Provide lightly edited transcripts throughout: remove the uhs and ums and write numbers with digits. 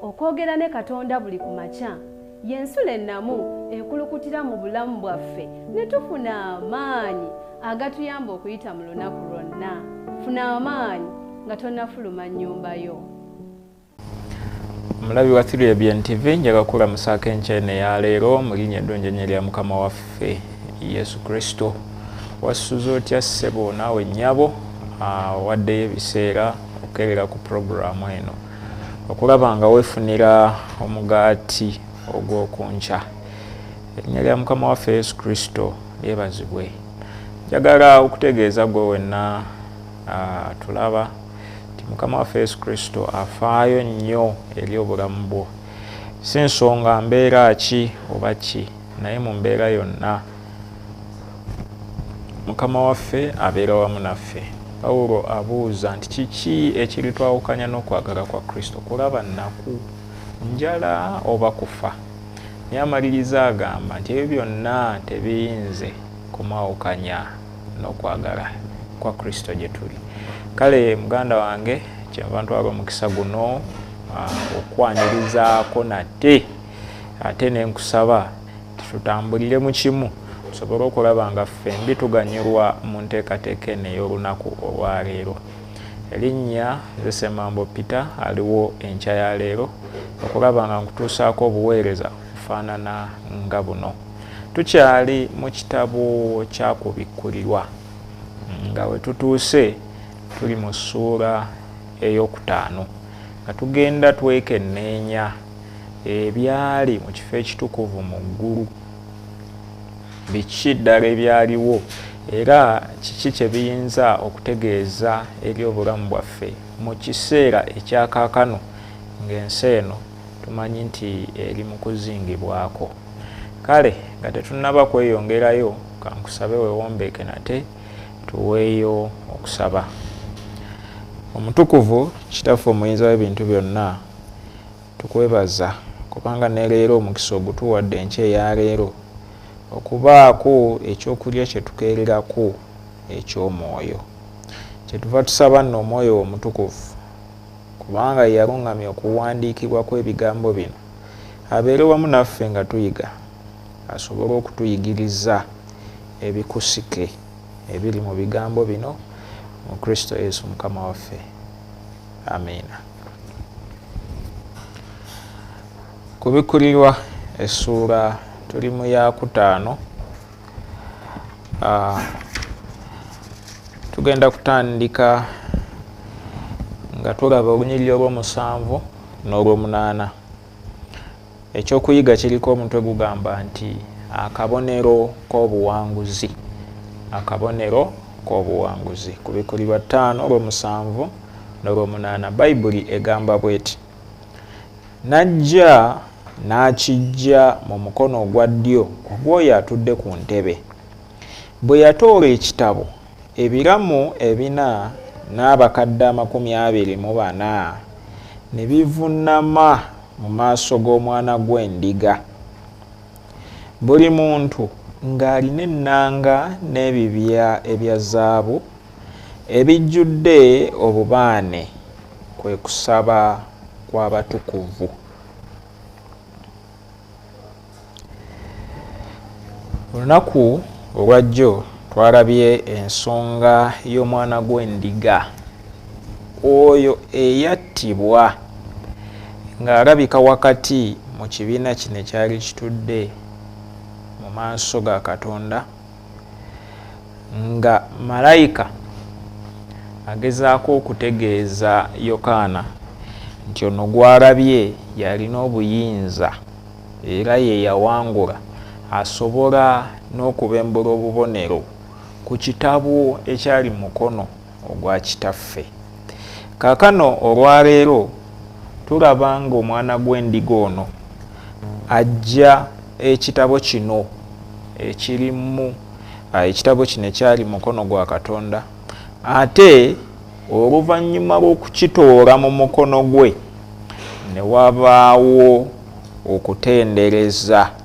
Okwogera ne Katonda buli ku makya y'ensulo ennamu ekulukutira mu bulamu bwaffe ne tufuna amaanyi agatuyamba okuyita mu lunaku lwonna. Funa amaanyi nga tonnafuluma nnyumba yo. Omulabi wa 3ABN TV, njaga kulamusaako enkya eno eya leero mu linnya eddungi ennyo erya Mukama waffe Yesu Kristo. Wasuze otya ssebo naawe nnyabo owaddeyo ebiseera okukeerera ku pulogulaamu eno okulaba nga weefunira omugaati ogw'okunkya. Erinnya lya Mukama waffe Yesu Kristo lyebazibwe. Njagala okutegeeza gwe wenna tulaba nti Mukama waffe Yesu Kristo afaayo nnyo eri obulamu bwo. Si nsonga mbeera ki oba ki, naye mu mbeera yonna Mukama waffe abeera wamu naffe. Pawulo abuuza nti kiki ekiritwawukanya n'okwagala kwa Kristo? Kulaba nnaku, njala oba kufa? Naye amaliriza agamba nti ebyo byonna tebiyinze kumwawukanya n'okwagala kwa Kristo gye tuli. Kale muganda wange, kyenva ntwala omukisa guno okwanirizaako nate ate ne nkusaba tutambulire mu kimu tusobole okulaba nga ffembi tuganyulwa mu nteekateeka eno ey'olunaku olwaleero. Erinnya nze Ssemambo Peter, aliwo enkya ya leero okulaba nga nkutuusaako obuweereza obufaanana nga buno. Tukyali mu kitabo kya Kubikkulirwa nga we tutuuse tuli mu ssuula ey'okutaano nga tugenda twekenneenya ebyali mu kifo ekitukuvu mu ggulu. Biki ddala ebyaliwo era kiki kye biyinza okutegeeza eri obulamu bwaffe mu kiseera ekya kaakano ng'ensi eno tumanyi nti eri mu kuzingibwako? Kale nga tetunnaba kweyongerayo, ka nkusabe weewombeeke nate tuweeyo okusaba. Omutukuvu Kitaffe Omuyinza w'ebintu byonna, Tukwebaza kubanga ne leero omukisa ogutuwadde enkya eya leero okubaako eky'okulya kye tukeererako eky'omwoyo. Kye tuva tusaba nno Omwoyo wo Omutukuvu, kubanga ye yaluŋŋamya okuwandiikibwa kw'ebigambo bino, abeere wamu naffe nga tuyiga, asobole okutuyigiriza ebikusike ebiri mu bigambo bino, mu Kristo Yesu Mukama waffe. Amiina. Kubikkulirwa essuula tuli mu yakutaano. Tugenda kutandika nga tulaba olunyiriri olw'omusanvu n'olw'omunaana. Ekyokuyiga kiriko omutwe gugamba nti akabonero k'obuwanguzi. Akabonero k'obuwanguzi. Kubikkulirwa ttaano olw'omusanvu n'olw'omunaana. Bayibuli egamba bw'eti, N'ajja n'akiggya mu mukono ogwa ddyo ogw'oyo atudde ku ntebe. Bwe yatoola ekitabo, ebiramu ebina n'abakadde 24 ne bivunnama mu maaso g'Omwana gw'Endiga. Buli muntu ng'alina ennanga n'ebibya ebya zaabu ebijjudde obubaane, kwe kusaba kw'abatukuvu. Olunaku olwajjo twalabye ensonga y'omwana gw'endiga oyo eyattibwa ng'alabika wakati mu kibiina kino ekyali kitudde mu maaso ga Katonda nga malayika agezaako okutegeeza Yokaana nti ono gw'alabye yalina obuyinza era ye yawangula asobola n'okubembula obubonero ku kitabo ekyali mu mukono ogwa Kitaffe. Kaakano olwaleero tulaba ng'omwana gw'endiga ono ajja ekitabo kino ekirimu ekitabo kino ekyali mukono gwa Katonda, ate oluvannyuma lw'okukitoola mu mukono gwe ne wabaawo okutendereza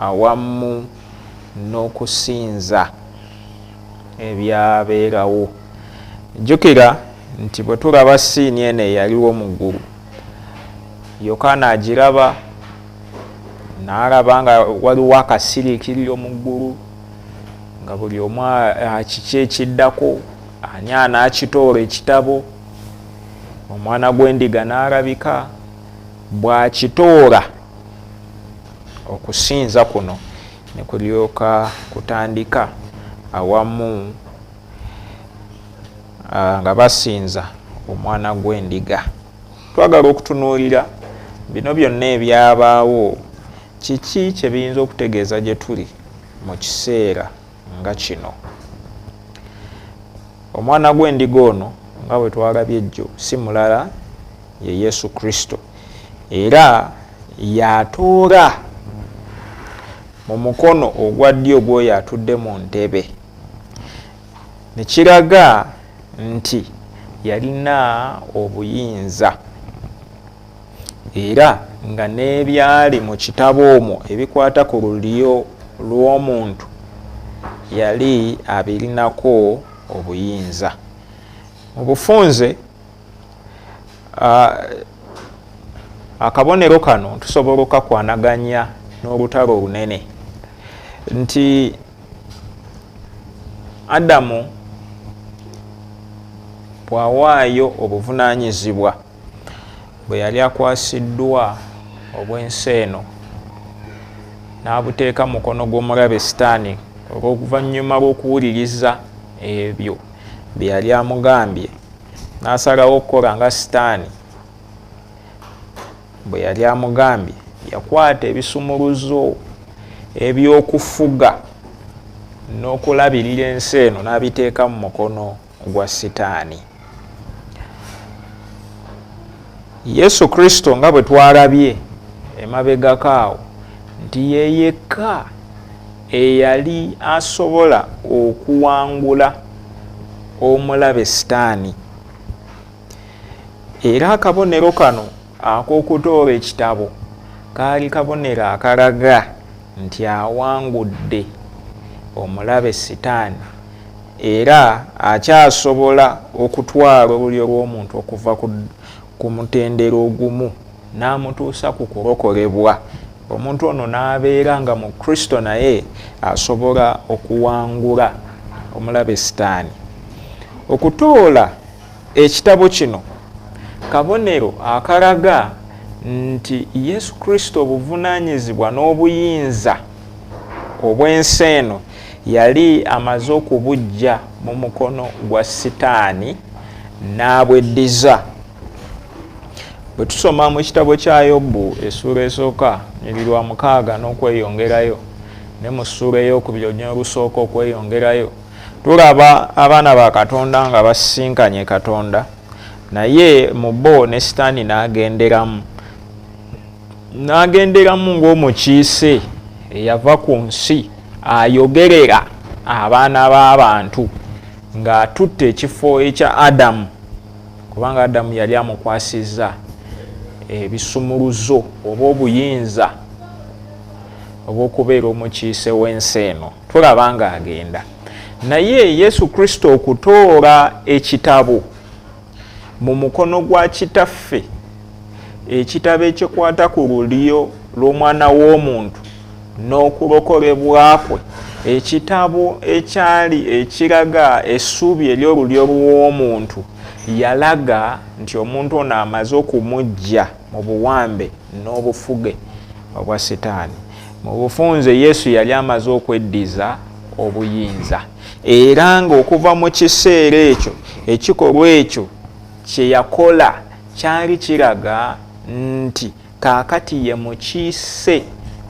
awamu n'okusinza ebyabeerawo. Jjukira nti bwe tulaba siini eno eyaliwo mu ggulu, Yokaana agiraba n'alaba nga waliwo akasiriikiriro mu ggulu, nga buli omu kiki ekiddako, ani anaakitoola ekitabo. Omwana gw'endiga n'alabika, bw'akitoola okusinza kuno ne kulyoka kutandika awamu nga basinza omwana gw'endiga. Twagala okutunuulira bino byonna ebyabaawo, kiki kye biyinza okutegeeza gye tuli mu kiseera nga kino. Omwana gw'endiga ono nga bwe twalabye ejjo si mulala ye Yesu Kristo, era y'atoola mu mukono ogwa ddyo gw'oyo atudde mu ntebe, ne kiraga nti yalina obuyinza, era nga n'ebyali mu kitabo omwo ebikwata ku lulyo lw'omuntu yali abirinako obuyinza. Mu bufunze akabonero kano tusobola okukakwanaganya n'olutalo olunene, nti Adamu bw'awaayo obuvunaanyizibwa bwe yali akwasiddwa obw'ensi eno n'abuteeka mu mukono gw'omulabe Sitaani, olw'oluvannyuma lw'okuwuliriza ebyo bye yali amugambye, n'asalawo okukola nga Sitaani bwe yali amugambye. Yakwata ebisumuluzo eby'okufuga n'okulabirira ensi eno n'abiteeka mu mukono gwa Sitaani. Yesu Kristo nga bwe twalabye emabegako awo nti ye yekka eyali asobola okuwangula omulabe Sitaani, era akabonero kano ak'okutoola ekitabo kaali kabonero akalaga nti awangudde omulabe Sitaani, era akyasobola okutwala olulyo lw'omuntu okuva ku mutendera ogumu n'amutuusa ku kulokolebwa. Omuntu ono n'abeera nga mu Kristo naye asobola okuwangula omulabe Sitaani. Okutoola ekitabo kino kabonero akalaga nti Yesu Kristo obuvunaanyizibwa n'obuyinza obw'ensi eno yali amaze okubuggya mu mukono gwa Sitaani n'abweddiza. Bwe tusoma mu kitabo kya Yobu essuula esooka lunyiriri lwa 6 n'okweyongerayo, ne mu ssuula ey'okubiri olunyiriri olusooka okweyongerayo, tulaba abaana ba Katonda nga basisinkanye Katonda, naye mu bo ne Sitaani n'agenderamu. N'agenderamu ng'omukiise eyava ku nsi ayogerera abaana b'abantu ng'atutte ekifo ekya Adamu, kubanga Adamu yali amukwasizza ebisumuluzo oba obuyinza obw'okubeera omukiise w'ensi eno. Tulaba ng'agenda. Naye Yesu Kristo okutoola ekitabo mu mukono gwa Kitaffe, ekitabo ekikwata ku lulyo lw'omwana w'omuntu n'okulokolebwa kwe, ekitabo ekyali ekiraga essuubi ery'olulyo lw'omuntu, yalaga nti omuntu ono amaze okumuggya mu buwambe n'obufuge obwa Sitaani. Mu bufunze Yesu yali amaze okweddiza obuyinza, era ng'okuva mu kiseera ekyo ekikolwa ekyo kye yakola kyali kiraga nti kaakati ye mukiise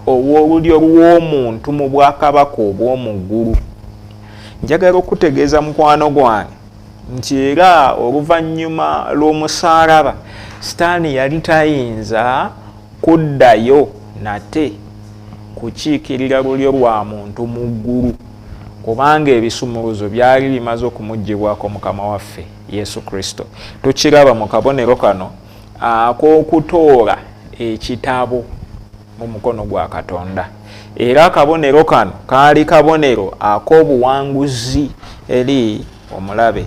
ow'olulyo lw'omuntu mu bwakabaka obw'omu ggulu. Njagala okutegeeza mukwano gwange nti era oluvannyuma lw'omusaalaba Sitaani yali tayinza kuddayo nate kukiikirira lulyo lwa muntu mu ggulu, kubanga ebisumuluzo byali bimaze okumuggyibwako Mukama waffe Yesu Kristo. Tukiraba mu kabonero kano ak'okutoola ekitabo mu mukono gwa Katonda. Era akabonero kano kaali kabonero ak'obuwanguzi eri omulabe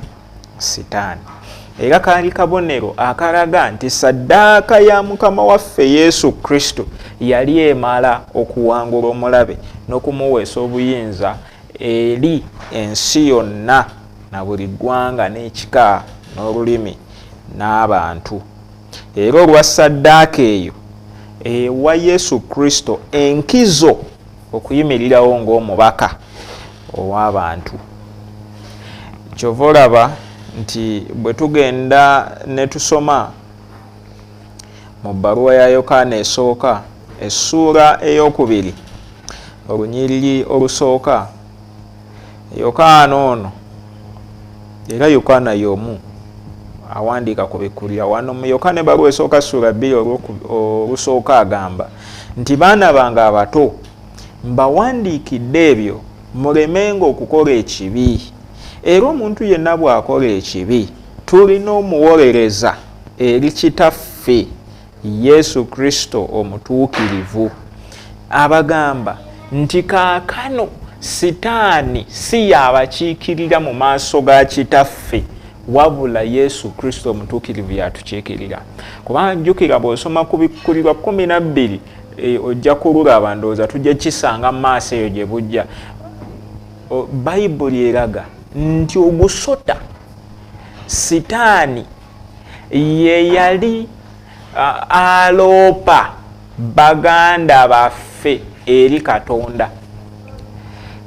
Sitaani. Era kaali kabonero akalaga nti ssaddaaka ya Mukama waffe Yesu Kristo yali emala okuwangula omulabe n'okumuweesa obuyinza eri ensi yonna na buli ggwanga n'ekika n'olulimi n'abantu. Era olwa ssaddaaka eyo ewa Yesu Kristo enkizo okuyimirirawo ng'omubaka ow'abantu. Kyova olaba nti bwe tugenda ne tusoma mu bbaluwa ya Yokaana esooka essuula ey'okubiri olunyiriri olusooka, Yokaana ono era Yokaana y'omu awandiika ku bikkulira wano mu Yokaana ebbaluwa esooka ssuula 2 olusooka agamba nti, baana bange abato, mbawandiikidde ebyo mulemenga okukola ekibi. Era omuntu yenna bw'akola ekibi, tulina omuwolereza eri Kitaffe, Yesu Kristo omutuukirivu. Abagamba nti kaakano Sitaani si y'abakiikirira mu maaso ga Kitaffe, wabula Yesu Kristo omutuukirivu y'atukiikirira. Kubanga jjukira bw'osoma ku Bikkulirwa 12, ojja kululaba, ndowooza tujja kisanga mu maaso eyo gye bujja. Bayibuli eraga nti ogusota Sitaani ye yali aloopa baganda baffe eri Katonda.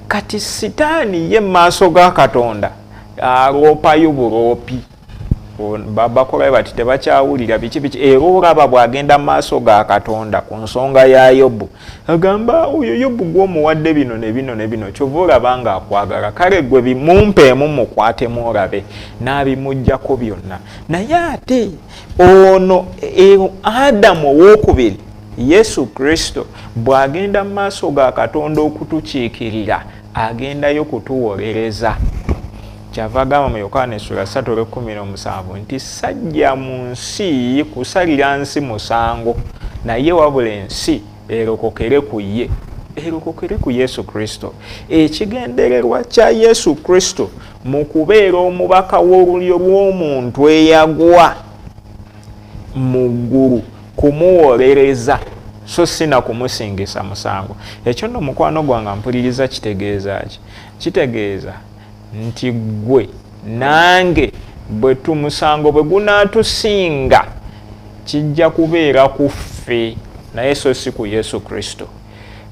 Kati Sitaani ye mu maaso ga Katonda aloopayo buloopi, bakolayo bati tebakyawulira biki biki. Era olaba bw'agenda mu maaso ga Katonda ku nsonga ya Yobu, agamba oyo Yobu gw'omuwadde bino ne bino ne bino, kyova olaba ng'akwagala, kale gwe bimumpeemu mukwatemu olabe, n'abimuggyako byonna. Naye ate ono Adamu ow'okubiri Yesu Kristo bw'agenda mu maaso ga Katonda okutukiikirira, agendayo kutuwolereza. Kyava agamba mu Yokaana essula 3:17 nti sajja mu nsi kusalira nsi musango, naye wabula ensi erokokere ku ye, erokokere ku Yesu Kristo. Ekigendererwa kya Yesu Kristo mu kubeera omubaka w'olulyo lw'omuntu eyagwa mu ggulu kumuwolereza, so si na kumusingisa musango. Ekyo nno mukwano gwange mpuliriza kitegeeza ki? Kitegeeza nti ggwe nange bwe tumusango bwe gunaatusinga kijja kubeera ku ffe, naye so si ku Yesu Kristo.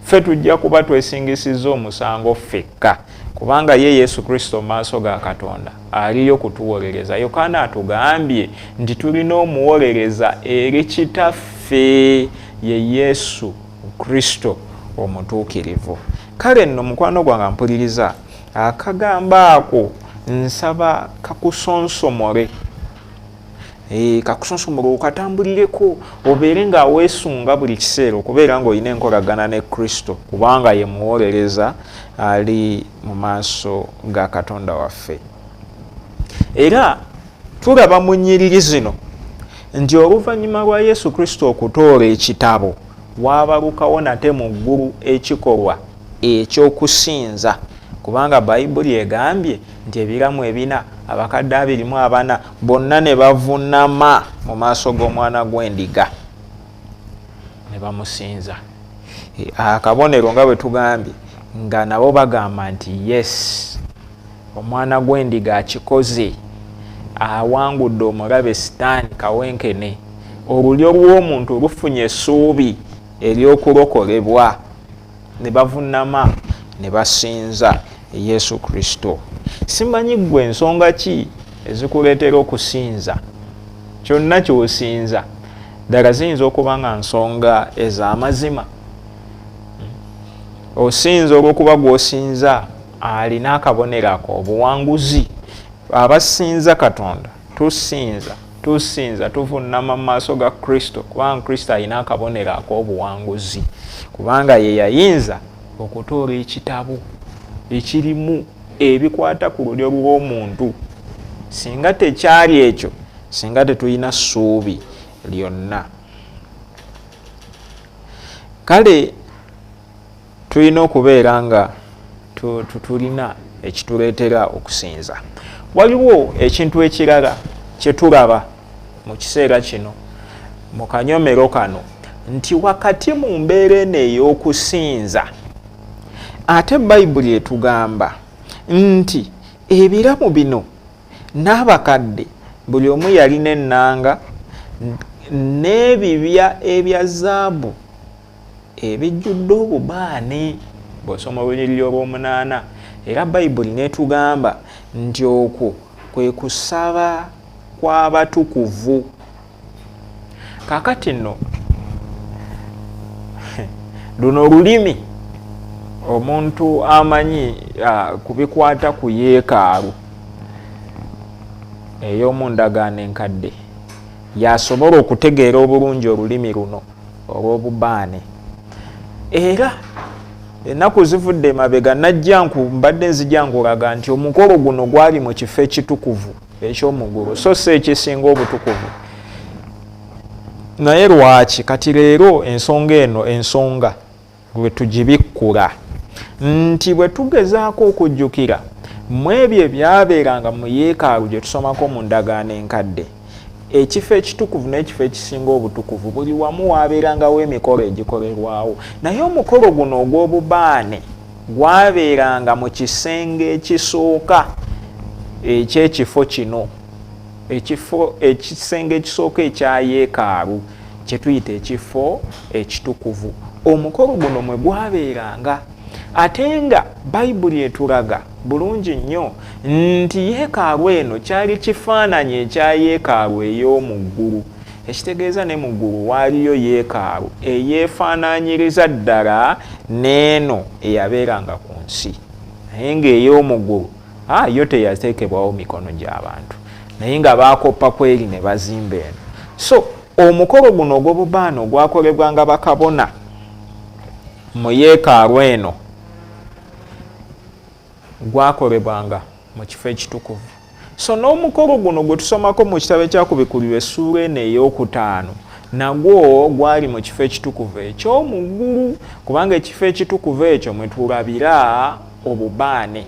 Ffe tujja kuba twesingisizza omusango ffekka, kubanga ye Yesu Kristo mu maaso ga Katonda aliyo kutuwolereza. Yokaana atugambye nti tulina omuwolereza eri Kitaffe, ye Yesu Kristo omutuukirivu. Kale nno mukwano gwange mpuliriza, akagambo ako nsaba kakusonsomole, kakusonsomole okatambulireko, obeere nga weesunga buli kiseera okubeera ng'olina enkolagana ne Kristo, kubanga ye muwolereza ali mu maaso ga Katonda waffe. Era tulaba mu nnyiriri zino nti oluvannyuma lwa Yesu Kristo okutoola ekitabo, waabalukawo nate mu ggulu ekikolwa eky'okusinza, kubanga Bayibuli egambye nti ebiramu ebina, abakadde 24 bonna ne bavunama mu maaso g'omwana gw'endiga ne bamusinza. Akabonero nga bwe tugambye, nga nabo bagamba nti yes, omwana gw'endiga akikoze, awangudde omulabe Sitaani kawenkene, olulyo lw'omuntu lufunye essuubi ery'okulokolebwa. Ne bavunama ne basinza Yesu Kristo. Simanyi ggwe ensonga ki ezikuleetera okusinza, kyonna ky'osinza ddala ziyinza okuba nga nsonga ez'amazima. Osinza olw'okuba gw'osinza alina akabonero ak'obuwanguzi. Abasinza Katonda tusinza, tusinza, tuvunama mu maaso ga Kristo, kubanga Kristo alina akabonero ak'obuwanguzi, kubanga ye yayinza okutoola ekitabo ekirimu ebikwata ku lulyo lw'omuntu. Singa tekyali ekyo, singa tetulina ssuubi lyonna. Kale tulina okubeera nga tulina ekituleetera okusinza. Waliwo ekintu ekirala kye tulaba mu kiseera kino mu kanyomero kano nti wakati mu mbeera eno ey'okusinza, ate Bayibuli etugamba nti ebiramu bino n'abakadde buli omu yalina ennanga n'ebibya ebya zaabu ebijjudde obubaane. Bw'osoma olunyiriri olw'omunaana, era Bayibuli n'etugamba nti okwo kwe kusaba kw'abatukuvu. Kaakati nno luno olulimi omuntu amanyi ku bikwata ku yeekaalu ey'omu ndagaano enkadde y'asobola okutegeera obulungi olulimi luno olw'obubaane. Era ennaku zivudde emabega najja mbadde nzija nkulaga nti omukolo guno gwali mu kifo ekitukuvu eky'omuggulu, so si ekisinga obutukuvu. Naye lwaki kati leero ensonga eno, ensonga lwe tugibikkula nti bwe tugezaako okujjukira mu ebyo ebyabeeranga mu yeekaalu gye tusomako mu ndagaano enkadde, ekifo ekitukuvu n'ekifo ekisinga obutukuvu buli wamu waabeerangawo emikolo egikolerwawo. Naye omukolo guno ogw'obubaane gwabeeranga mu kisenge ekisooka eky'ekifo kino, ekifo ekisenge ekisooka ekya yeekaalu kye tuyita ekifo ekitukuvu. Omukolo guno mwe gwabeeranga. Ate nga Bayibuli etulaga bulungi nnyo nti yeekaalu eno kyali kifaananyi ekya yeekaalu ey'omu ggulu, ekitegeeza ne mu ggulu waaliyo yeekaalu eyeefaanaanyiriza ddala n'eno eyabeeranga ku nsi, naye ng'ey'omu ggulu yo teyateekebwawo mikono gy'abantu, naye nga baakoppa kweri ne bazimba eno. So omukolo guno ogw'obubaane ogwakolebwanga bakabona mu yeekaalu eno gwakolebwanga mu kifo ekitukuvu. So n'omukolo guno gwe tusomako mu kitabo ekyakubikulirwa essuula eno ey'okutaano nagwo gwali mu kifo ekitukuvu eky'omu ggulu, kubanga ekifo ekitukuvu ekyo mwe tulabira obubaane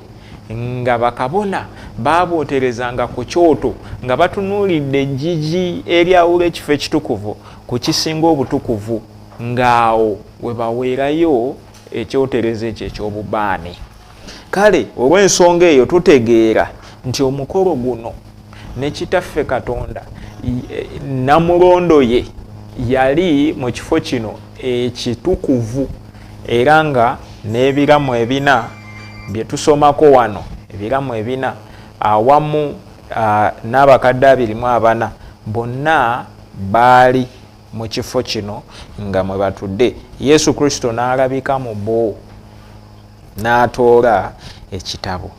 nga bakabona baabwoterezanga ku kyoto nga batunuulidde ejjiji eryawula ekifo ekitukuvu ku kisinga obutukuvu, ng'awo we baweerayo ekyoterezo ekyo eky'obubaane. Kale olw'ensonga eyo tutegeera nti omukolo guno ne Kitaffe Katonda namulondo ye yali mu kifo kino ekitukuvu, era nga n'ebiramu ebina bye tusomako wano, ebiramu ebina awamu n'abakadde 24 bonna baali mu kifo kino nga mwe batudde. Yesu Kristo n'alabika mu bo n'atoola ekitabo.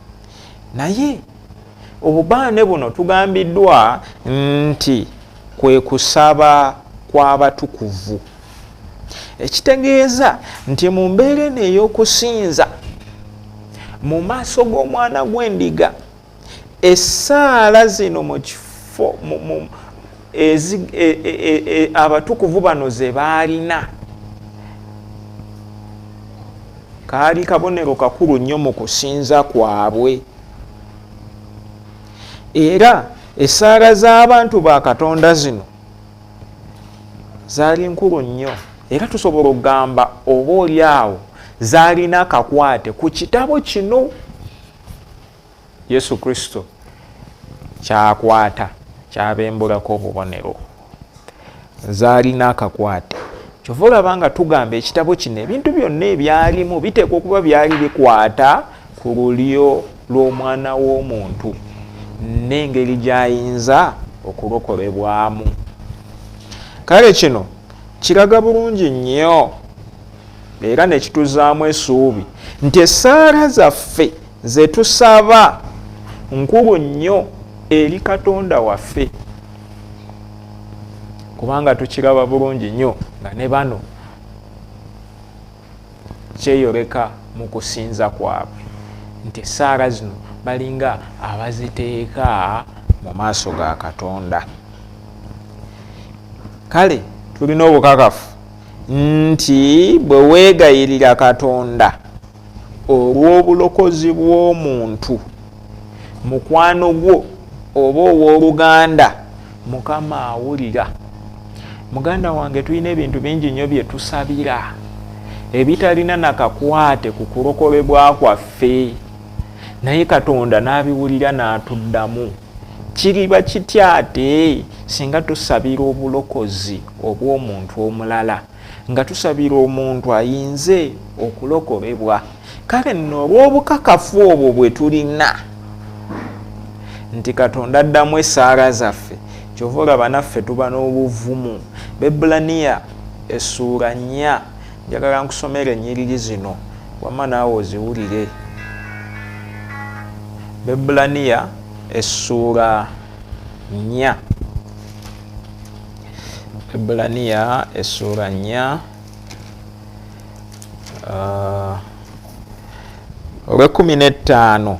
Naye obubaane buno tugambiddwa nti kwe kusaba kw'abatukuvu, ekitegeeza nti mu mbeera eno ey'okusinza mu maaso g'omwana gw'endiga, essaala zino mu kifo abatukuvu bano ze baalina kaali kabonero kakulu nnyo mu kusinza kwabwe. Era essaala z'abantu ba Katonda zino zaali nkulu nnyo, era tusobola okugamba oba oli awo zaalina akakwate ku kitabo kino Yesu Kristo kyakwata kyabembulako obubonero. Zaalina akakwate. Kyova olaba nga tugamba ekitabo kino ebintu byonna ebyalimu biteekwa okuba byali bikwata ku lulyo lw'omwana w'omuntu n'engeri gy'ayinza okulokolebwamu. Kale kino kiraga bulungi nnyo era ne kituzaamu essuubi nti essaala zaffe ze tusaba nkulu nnyo eri Katonda waffe, kubanga tukiraba bulungi nnyo nga ne bano kyeyoleka mu kusinza kwabwe nti essaala zino balinga abaziteeka mu maaso ga Katonda. Kale tulina obukakafu nti bwe weegayirira Katonda olw'obulokozi bw'omuntu, mukwano gwo oba ow'oluganda, Mukama awulira. Muganda wange, tulina ebintu bingi nnyo bye tusabira ebitalina nakakwate ku kulokolebwa kwaffe, naye Katonda n'abiwulira n'atuddamu. Kiriba kitya ate singa tusabira obulokozi obw'omuntu omulala, nga tusabira omuntu ayinze okulokolebwa? Kale nno olw'obukakafu obwo bwe tulina nti Katonda addamu essaala zaffe, kyova olaba naffe tuba n'obuvumu. Bebbulaniya essuula 4, njagala nkusomera ennyiriri zino, wamma naawe oziwulire. Bebbulaniya essuula 4, Bebbulaniya essuula 4, olw'e15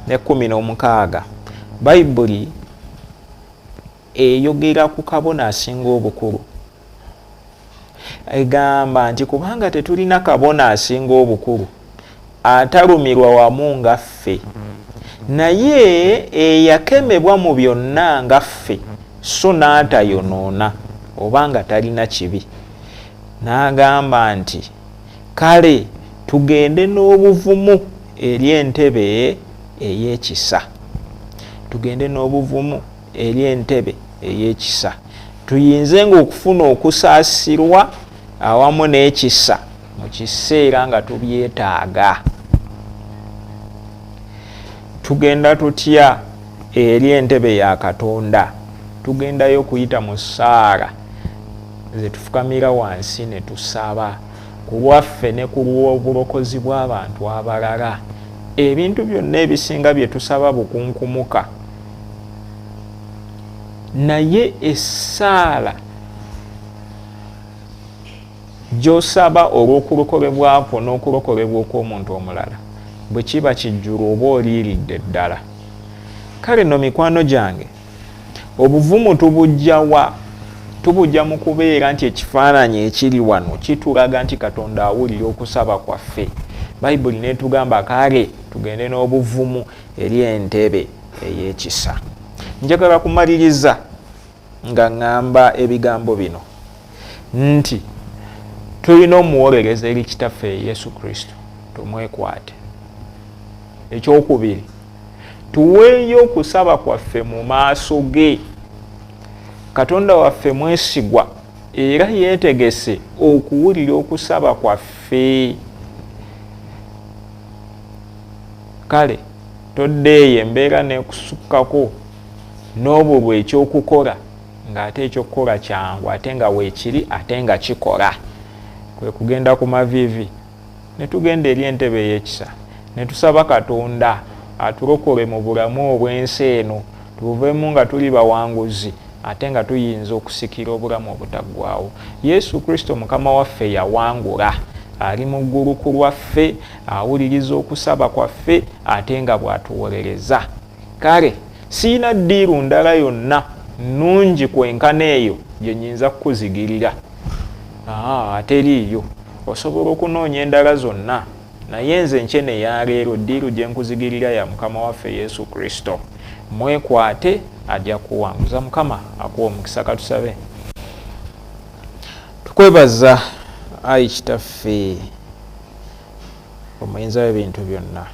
ne 16. Bayibuli eyogera ku kabona asinga obukulu, egamba nti kubanga tetulina kabona asinga obukulu atalumirwa wamu nga ffe, naye eyakemebwa mu byonna nga ffe, so n'atayonoona oba nga talina kibi. N'agamba nti kale tugende n'obuvumu eri entebe ey'ekisa, tugende n'obuvumu eri entebe ey'ekisa, tuyinze ng'okufuna okusaasirwa awamu n'ekisa mu kiseera nga tubyetaaga. Tugenda tutya eri entebe ya Katonda? Tugendayo kuyita mu ssaala ze tufukamira wansi ne tusaba ku lwaffe ne ku lw'obulokozi bw'abantu abalala. Ebintu byonna ebisinga bye tusaba bukunkumuka, naye essaala gy'osaba olw'okulokolebwa kwo n'okulokolebwa okw'omuntu omulala bwe kiba kijjulwa, oba oliiridde ddala. Kale nno mikwano gyange, obuvumu tubujja wa? Tubujja mu kubeera nti ekifaananyi ekiri wano kitulaga nti Katonda awulira okusaba kwaffe. Bayibuli n'etugamba kale tugende n'obuvumu eri entebe ey'ekisa. Njagala kumaliriza nga ŋŋamba ebigambo bino nti tulina omuwolereza eri Kitaffe Yesu Kristo, tumwekwate. Ekyokubiri, tuweeyo okusaba kwaffe mu maaso ge. Katonda waffe mwesigwa era yeetegese okuwulira okusaba kwaffe. Kale toddeeyo embeera n'ekusukkako n'obulwa ekyokukola, ng'ate ekyokukola kyangu ate nga weekiri ate nga kikola, kwe kugenda ku maviivi ne tugenda eri entebe ey'ekisa ne tusaba Katonda atulokole mu bulamu obw'ensi eno, tubuveemu nga tuli bawanguzi ate nga tuyinza okusikira obulamu obutaggwaawo. Yesu Kristo Mukama waffe yawangula, ali mu ggulu ku lwaffe, awuliriza okusaba kwaffe ate nga bw'atuwolereza. Kale siyina ddiiru ndala yonna nnungi kwenkana eyo gye nnyinza kukuzigirira. Teriiyo. Osobola okunoonya endala zonna, naye nze nkyene ya leero ddiiru gye nkuzigirira ya Mukama waffe Yesu Kristo. Mwekwate, ajja kuwanguza. Mukama akuwa omukisa. Katusabe. Tukwebaza ayi Kitaffe omuyinza w'ebintu byonna,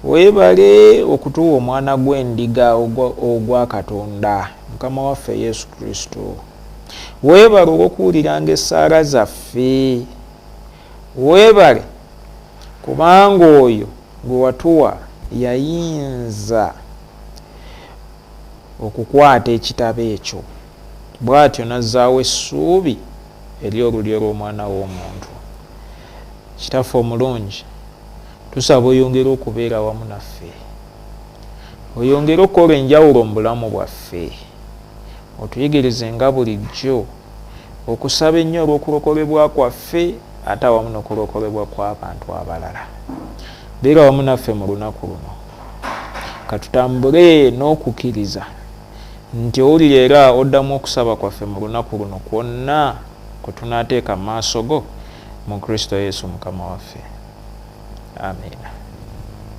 weebale okutuwa omwana gw'endiga ogwa Katonda, Mukama waffe Yesu Kristo. Weebale olw'okuwuliranga essaala zaffe. Weebale kubanga oyo gwe watuwa yayinza okukwata ekitabo ekyo, bw'atyo n'azzaawo essuubi eri olulyo lw'omwana w'omuntu. Kitaffe omulungi, tusaba oyongere okubeera wamu naffe, oyongere okukola enjawulo mu bulamu bwaffe, otuyigirize nga bulijjo okusaba ennyo olw'okulokolebwa kwaffe ate awamu n'okulokolebwa kw'abantu abalala. Beera wamu naffe mu lunaku luno, katutambule n'okukkiriza nti owulira era oddamu okusaba kwaffe mu lunaku luno kwonna kwe tunaateeka mu maaso go, mu Kristo Yesu Mukama waffe, amiina.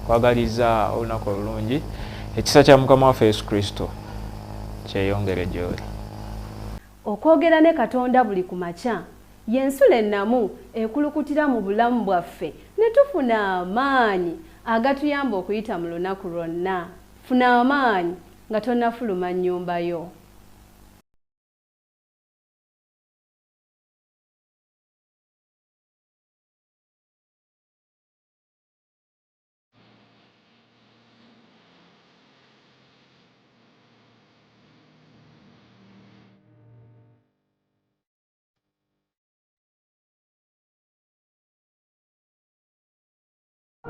Kwagaliza olunaku olulungi. Ekisa kya Mukama waffe Yesu Kristo Kyeyongere gy'oli. Okwogera ne Katonda buli ku makya y'ensulo ennamu ekulukutira mu bulamu bwaffe ne tufuna amaanyi agatuyamba okuyita mu lunaku lwonna. Funa amaanyi nga tonnafuluma nnyumba yo.